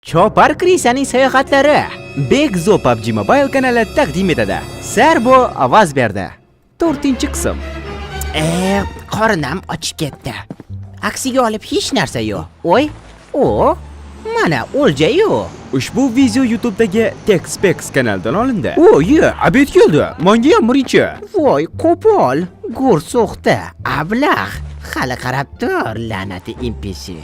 Chopar Krisaning sayohatlari Begzo PUBG Mobile kanali taqdim etadi. Serbo ovoz berdi. 4-qism. Qornim ochib ketdi. Aksiga olib hech narsa yo'q. Oy, o, mana o'lja yo'q. Ushbu video YouTube'dagi TechSpecs kanalidan olindi. O, ye, obed keldi. Menga ham birinchi. Voy, qo'pol, go'r so'xta, ablah. Hali qarab tur, la'nati NPC.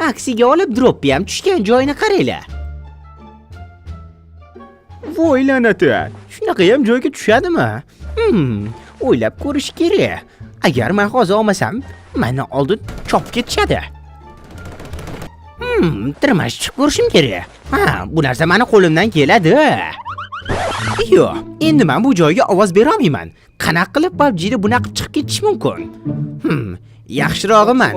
Aksiga olib droppi ham tushgan joyini qaranglar. Voy la'nati. Shunaqa ham joyga tushadimi? O'ylab ko'rish kerak. Agar men hozir olmasam, meni oldin chopib ketishadi. Tirmashib ko'rishim kerak. Ha, bu narsa meni qo'limdan keladi. Yo'q, endi men bu joyga ovoz bera olmayman. Qanaqa qilib PUBG'da bunaqa qilib chiqib ketish mumkin? Yaxshirog'i man.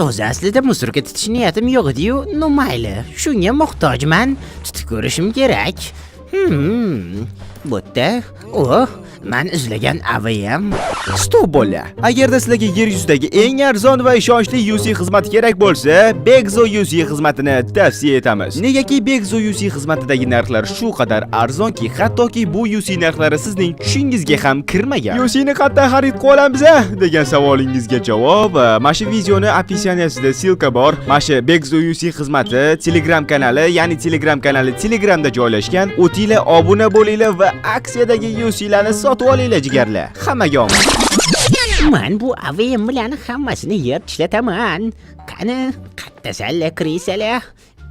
O'zi aslida musorga tutish niyatim yo'q edi-yu, no mayli, shunga muhtojman, tutib ko'rishim kerak. Bu yerda, oh, man izlagan AVM. Stop bola. Agarda sizlarga yer yuzidagi eng arzon va ishonchli UC xizmati kerak bo'lsa, Begzo UC xizmatini tavsiya etamiz. Negaki Begzo UC xizmatidagi narxlar shu qadar arzonki, hattoki bu UC narxlari sizning tushingizga ham kirmagan. UC ni qayerdan xarid qila olamiz a? Degan savolingizga javob, mana shu videoni описаниесida ссылка bor. Mana shu Begzo UC xizmati Telegram kanali, ya'ni Telegram kanali Telegramda joylashgan. O'tinglar, obuna bo'linglar va aksiyadagi UC larni sotib olinglar jigarlar. Hammaga omad. Man bu AVM bilan hammasini yer tishlataman. Qani, qattasanlar, krisalar?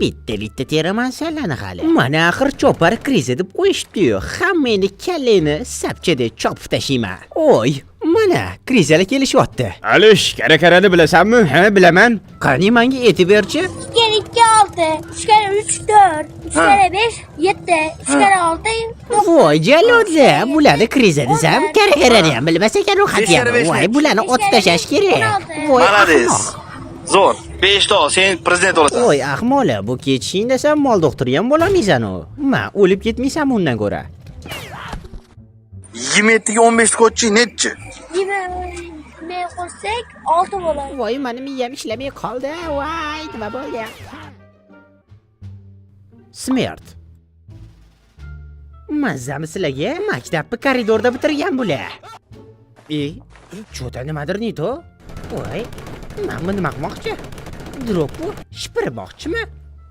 Bitta-bitta teraman sanlarni hali. Mana axir chopar krisa deb qo'yishibdi-yu. Hammangni kallangni sapchada chopib tashlayman. Oy, mana krisalar kelishyapti. Alish, kara-karani bilasanmi? Ha, bilaman. Qani menga aytib berchi. 2 kere 2 6, 3 kere 3 4, 3 kere 5 7, 3 kere 6 9. Voy jalodlar, bularni kriza desam, kara-karani ham bilmas ekan ro'yxatni ham. Voy, bularni otib tashlash kerak. Voy, Молодец. ahmoq. Zo'r. 5 ta ol, sen prezident bo'lasan. Voy ahmola, bu ketishing desam mol doktori ham bo'lolmaysan u. Ma, o'lib ketmaysan undan ko'ra. 27 ga 15 qo'ychi nechi? 20 men qo'shsak 6 bo'ladi. Voy, mani miyam ishlamay qoldi. Voy, nima bo'ldi? Smert. Mazzami sizlarga? Maktabni koridorda bitirgan bular. E, чё-то nimadir не то? Voy, men bu nima qilmoqchi? Dropni shipirmoqchimi?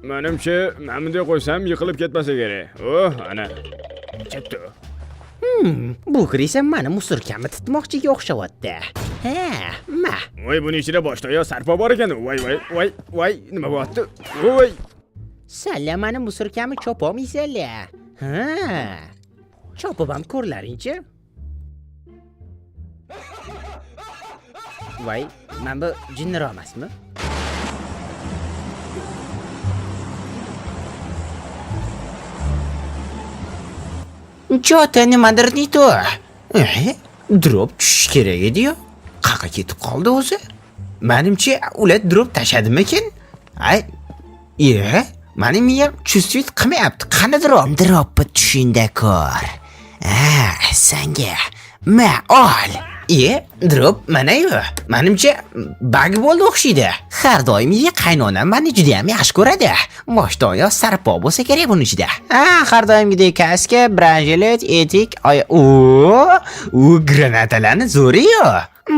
Menimcha, mana bunday qo'ysam yiqilib ketmasa kerak. Oh, ana. Chetdi. Bu krisa mani musorkamni tutmoqchiga o'xshayapti. Ha, ma. Voy, buni ichida boshda yo sarpo bor ekan. Voy, voy, voy, voy, nima bo'lyapti? Voy. Sanlar mani musorkamni chopolmaysanlar. Ha. Chopib ham ko'rlaringchi. Voy, mana bu jinniroq emasmi? Чё-то nimadir не то. Drop tushishi kerak edi-yu. Qayerga ketib qoldi o'zi? Menimcha, ular drop tashladimikin? Ay, e, mani miyam чувствовать qilmayapti. Qani drop? Dropni tushingda ko'r. Ha, sanga. Ma, ol. E, drop mana-yu. Menimcha, bug bo'ldi o'xshaydi. Har doimgidek qaynonam meni juda ham yaxshi ko'radi. Boshdan oyoq sarpo bo'lsa kerak buni ichida. Ha, har doimgidek kaska, branjelet, etik, oy, o, u granatalarni zo'ri-yu.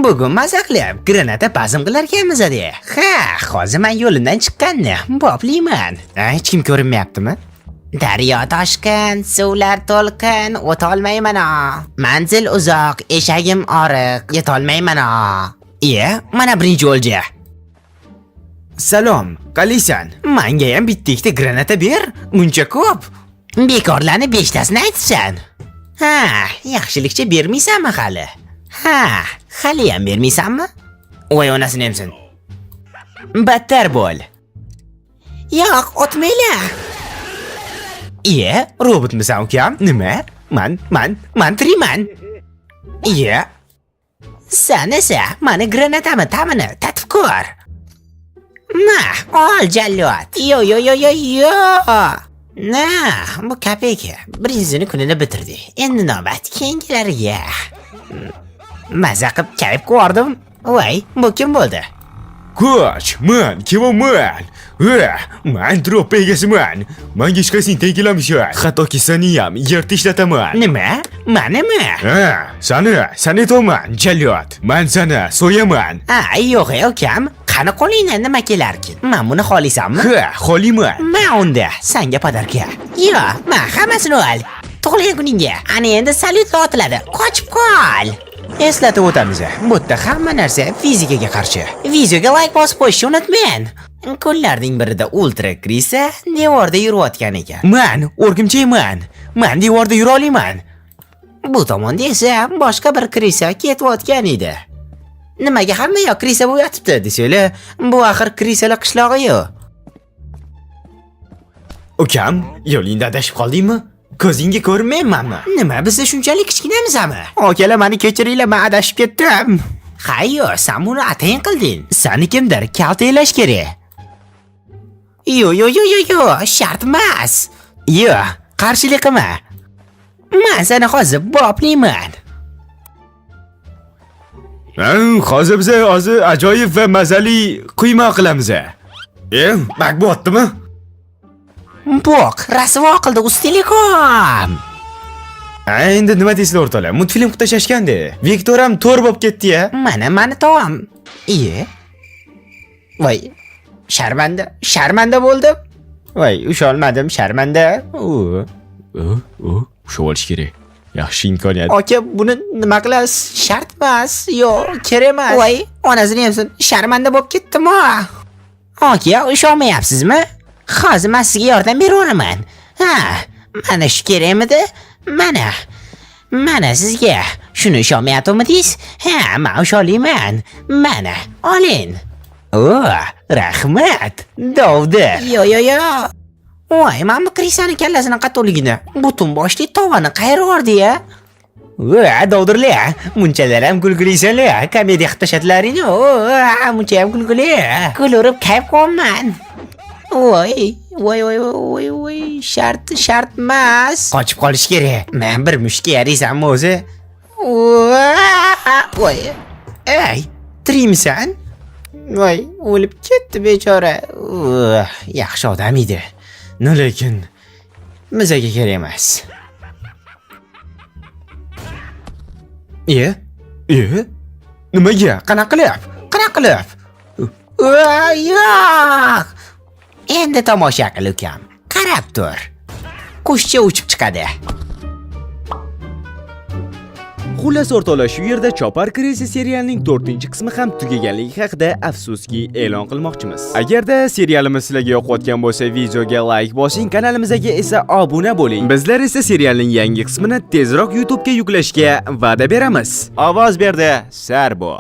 Bugun maza qilib granata bazm qilar ekanmiz de. Ha, hozir men yo'limdan chiqqanni boplayman. Ha, hech kim ko'rinmayaptimi? Daryo toshqin, suvlar to'lqin, o'tolmayman a. Manzil uzoq, eshagim oriq, yetolmayman a. Iye, mana birinchi o'lja. Salom, qalaysan? Menga ham bitta ikkita granata ber, muncha ko'p. Bekorlarni 5 tasini aytibsan. Ha, yaxshilikcha bermaysanmi hali? Ha, hali ham bermaysanmi? Voy onasini emsin. Battar bo'l. Yo'q, otmanglar. Iye, robotmisan ukam? Nima? Man tiriman. Iye. San esa mani granatamni ta'mini tatib ko'r. Ma, ol jallod. Yo yo yo yo yo. Na, bu kopeyka. Birinchisini kunini bitirdik. Endi navbat keyingilariga. Maza qilib kayf qilib. Voy, bu kim bo'ldi? Qoch, man, kim man? Man drop egasiman. Manga hech qaysing teng kelolmaysan. Hattoki seni ham yerda ishlataman. Nima? Manimi? Ha, sani aytyapman, jallod. Man seni so'yaman. Ha, yo'q, ukam. Qani qo'lingdan nima kelarkin? Man buni xohlaysanmi? Ha, xohlayman. Ma unda, sanga подарка. Yo, ma hammasini ol. Tug'ilgan kuningga. Ana endi salyut otiladi. Qochib qol. Eslatib o'tamiz. Bu yerda hamma narsa fizikaga qarshi. Videoga like bosib qo'yishni unutmang. Kunlarning birida ultra крыса devorda yurayotgan ekan. Man o'rgimchayman. Man devorda yura olmayman. Bu tomonda esa boshqa bir крыса ketayotgan edi. Nimaga hamma yoq крыса bo'lib yotibdi desanglar, bu axir крыса lar qishlog'i-yu. Ukam, yo'lingda adashib qoldingmi? Ko'zingga ko'rinmaymanmi? Nima, biz shunchalik kichkinamizmi? Akalar, meni kechiringlar, men adashib ketdim. Ha, yo'q, sen buni atayin qilding. Seni kimdir kaltaklash kerak. Yo, yo, yo, yo, yo, shart emas. Yo, qarshilik qilma. Men seni hozir boplayman. Ha, hozir biz hozir ajoyib va mazali quymoq qilamiz. Bak bo'ptimi? Bo'q, rasvo qildi Uztelecom. Ha, endi nima deysizlar, o'rtoqlar? Multfilm qilib tashlashganda. Viktor ham to'r bo'lib ketdi-ya. Mana mani tovam. Iye. Voy, sharmanda, sharmanda bo'ldim. Voy, usholmadim, sharmanda. U, u, ushlab olish kerak. Yaxshi imkoniyat. Aka, buni nima qilasiz? Shart emas. Yo'q, kerak emas. Voy, onasini yemsin. Sharmanda bo'lib ketdim-a. Aka, ishonmayapsizmi? Hozir men sizga yordam beraveraman. Ha, mana shu kerakmidi? Mana. Mana sizga. Shuni ishonmayapmidingiz? Ha, men usholayman. Mana, oling. O, rahmat. Dovdi. Yo, yo, yo. Voy, mana bu крыса ni kallasini qattiqligini, butun boshli tovani qayerga ya? Va, dovdirlar, munchalar ham kulgulisanlar, komediya qilib tashladilaring. Muncha ham kulguli. Kulurib kayf qilyapman. Voy, voy, voy, voy, voy, shart, shart emas. Qochib qolish kerak. Men bir mushukka yaraysanmi o'zi? Voy. Ey, tirikmisan? Voy, o'lib ketdi bechora. Yaxshi odam edi. No, lekin bizaga kerak emas. E? E? Nimaga? Qanaqa qilib? Qanaqa qilib? Yo'q. Endi tomosha qil, ukam. Qarab tur. Qushcha uchib chiqadi. Xullas, o'rtoqlar, shu yerda Chopar крыса serialining 4-qismi ham tugaganligi haqida afsuski e'lon qilmoqchimiz. Agarda serialimiz sizlarga yoqayotgan bo'lsa, videoga like bosing, kanalimizga esa obuna bo'ling. Bizlar esa serialning yangi qismini tezroq YouTube'ga yuklashga va'da beramiz. Ovoz berdi Sarbo.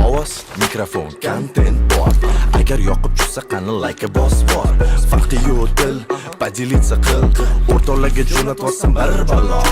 Ovoz, mikrofon, kontent bor. Agar yoqib tushsa, qani like bos bor. Farqi yo'q, dil, поделиться qil. O'rtoqlarga jo'natvosin bir balo.